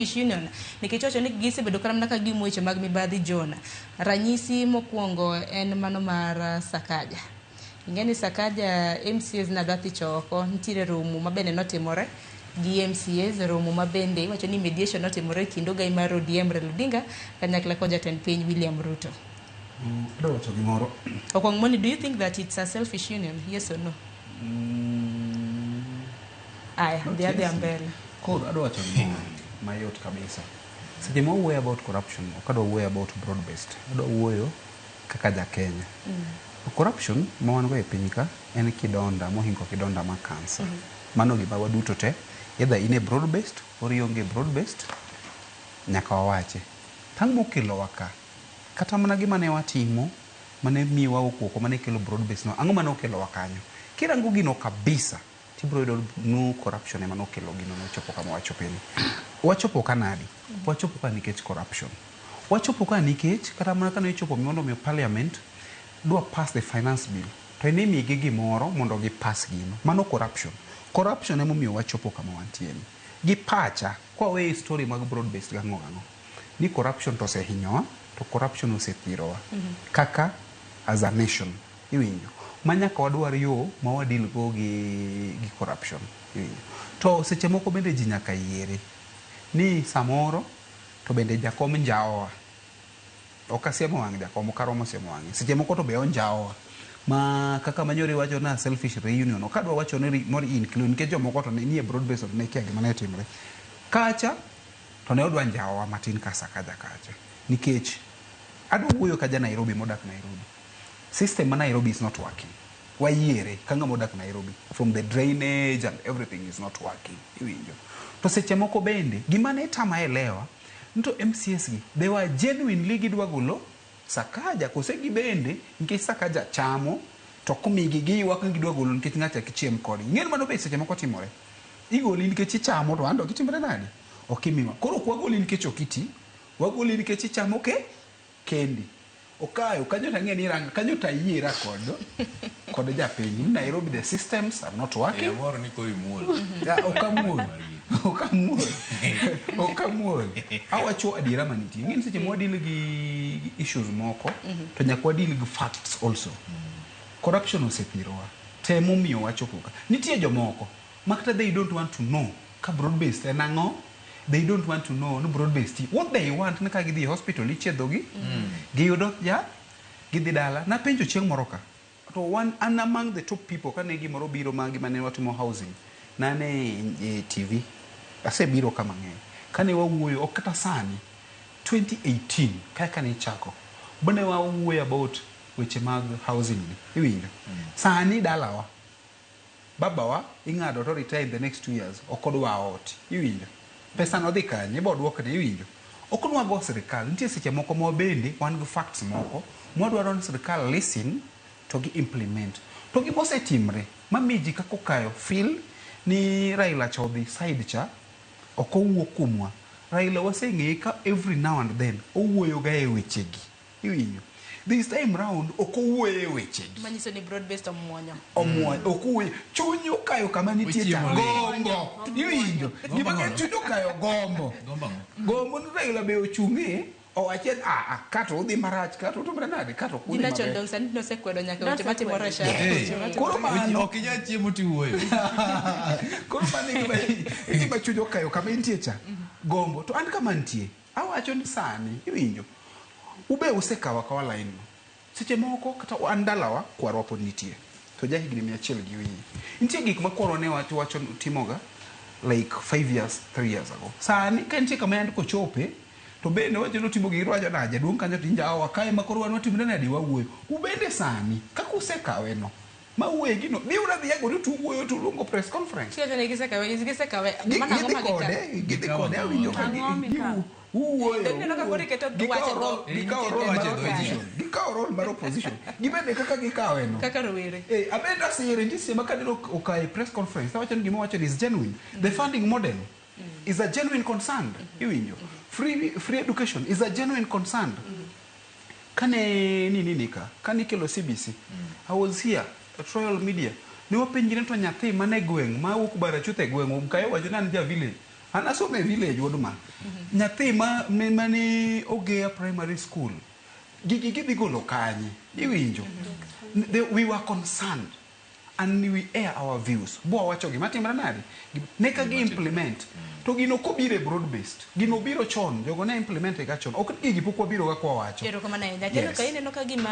Union nikech wacho ni gisebedo kata mana ka giumo weche mag mibadhi John. Ranyisi mokwongo en mano mar Sakaja. Ing'e ni Sakaja MCAs nadwa thicho oko, nitiere romo mabende notimore gi MCAs, romo mabende iwacho ni mediation notimore e kind ogai mar ODM Raila Odinga kanyakla kod jatend piny William Ruto. Adwa wacho gimoro. Okwong Moni, do you think that it's a selfish union? Yes or no? Aya, Not dhi adhiya yes. mbele. Koro adwa wacho gimoro mayot kabisa. Seche ma wawuoyo about corruption, ok adwa wuoyo about broad based. Adwa wuoyo kaka ja Kenya. Corruption ma wan go e piny ka en kidonda mohingo kidonda mar kansa. Mano gima waduto te, either in e broad based or ionge broad based, nyaka wawache. Tang' mokelowa ka, kata mana gima ne watimo mane miyo waok mane kelo broad based no, ang'o mane okelowa kanyo? Kirango gino kabisa, tibiro yudo no corruption ema nokelo gino nochopo kama wachopeni. Wachopo ka nadi? Wachopo ka nikech corruption. Wachopo ka nikech kata mana kane ichopo mondo mi parliament dwa pass the finance bill to en imigi gimoro mondo gi pass gino. Mano corruption. Corruption emomiyo wachopo kama wantie ni. Gi pacha, kwa weyo story mag broad based gang'o gang'o, ni corruption to osehinyowa, to corruption osethirowa. Kaka as a nation, iwinjo. Ma nyaka wadwar yo ma wadeal go gi corruption, iwinjo. To seche moko bende ji nyaka yiere ni samoro to bende jakom njawowa. Ok asiemo wang' jakom, ok aromo siemo wang'e. Seche moko to be onjawowa. Ma kaka manyoro iwacho na selfish reunion, ok adwa wacho ni moro include nikech jomoko to ne nie broad base to ne kia gima ne timre. Kacha to ne odwa njawowa matin ka Sakaja kacha. Nikech adwa wuoyo ka ja Nairobi modak Nairobi. System ma Nairobi is not working. Wayiere ka ng'ama odak Nairobi. From the drainage and everything is not working. Iwinjo. To seche moko bende, gima ne tama elewa, ni to MCAs gi, they were genuinely gidwa golo Sakaja, kose gibende, nikech Sakaja chamo, to komigi giywak ni gidwa golo nikech ng'acha kichiem kodgi. Ing'eni mano be seche moko timore. Igoli nikech ichamo to anto gitimre nade? Ok imiwa. Koro ok wagoli nikech ok iti, wagoli nikech ichamo ke kendi. Okayo, kanyo to ang'e ni iranga, kanyo to ayiera kod japiny. Ni Nairobi the systems are not working. Amor ni koro imuol. Ya, ok amuol. Ok amuol. Ok amuol. Awacho adiera manitie. Ing'e ni seche ma wadeal gi issues moko, to nyaka wadeal gi facts also. Corruption osethirowa. Temo miyo wachopo ka. Nitie jomoko ma kata they don't want to know ka broad based en ang'o. They don't want to know ni broad based. What they want ni ka gidhi e hospital ichiedhogi, giyudo yath, gidhi dala. Napenjo chieng' moro ka. To one, an among the top people kane gimoro biro ma gima ne watimo housing, nane e TV. Asebiro ka mang'eny. Kane wawuoyo, ok kata sani, 2018, kaka ne ichako, bane wawuoyo about weche mag housing ni. Iwinjo? Sani dalawa, babawa ing'ado to retire in the next 2 years, ok odwa ot. Iwinjo? Pesa no dhi kanye? Ibo duokne, iwinjo? Ok nwago sirikal. Nitie seche moko ma bende wan gi facts moko mwadwaro ni sirikal listen to gi implement. To gima osetimre mamiyo ji kaka okayo feel ni Raila cha odhi side cha ok owuo kuomwa. Raila waseng'eye ka every now and then owuoyo ga e wechegi. Iwinjo? This time round ok owuoyo e wechegi. Manyiso ni broad based omuonyo. Omuoyo, ok owuoyo. Chuny okayo kama nitie cha Ochiemo ling'. gombo. Iwinjo? Gima ang'o? chuny okayo gombo. Gombo ang'o? Gombo ni Raila be ochung'e owache a a kato udhi marach kato utimre nade kato ok udhi Dina chon maber. dong sani nosekwedo nyaka weche matimore e SHA. Hey. Weche matimore. Koro mano Ok inyal chiemo tiwuoyo. koro mano e gima e gima chuny okayo kama intie cha gombo to an kama antie awacho ni sani iwinjo ube usekawo akawa line no seche moko kata an dalawa kwarwa pod nitie to ja higni 100 gi wiye nitie gik ma kwarwa ne wacho wacho timoga like 5 years 3 years ago sani ka nitie kama yand kochope to bende wacho ni otimo gigi wacho na jaduong' kanyo to injawa kae ma koro wan watimre nadi wawuoyo ubende sani kaka usekawe no ma wuoye gino dhiuru adhiya godo to uwuoyo to uluongo press conference Kiwacho ni gisekawe, gisekawe. Mano ang'o gidhi ma gikawo? kode gidhi kode awinjo ka Ang'o mikawo? wuoyo Donge ineno ka koro iketo Gikawo wach e role- gikawo role Wacho mar e dho ji. opposition gikawo role mar opposition gibende kaka gikawe no Kaka rowere. Abende asire nitie seche ma kaneno okae press conference awacho ni gima owacho ni is genuine the funding model is a genuine concern iwinjo free education is a genuine concern kane nini ka kane ikelo CBC I was here at Royal Media ne wapenjre to nyathi mane gweng' ma wuok Barachuth e gweng' kae wacho ni an ja village. An asomo e village wuod ma. Nyathi ma mani Ogeya Primary School, gigi gidhi golo kanye? Iwinjo? We were concerned and we air our views. Bo wacho gima timre nade? Ne ka gi implement. To gino kobiro e broad based, gino biro chon, jogo ne implement e ga chon. Ok ni gigi pok wabiro ga kwa wacho. Erokamano ahinya. Kendo ka ineno ka gima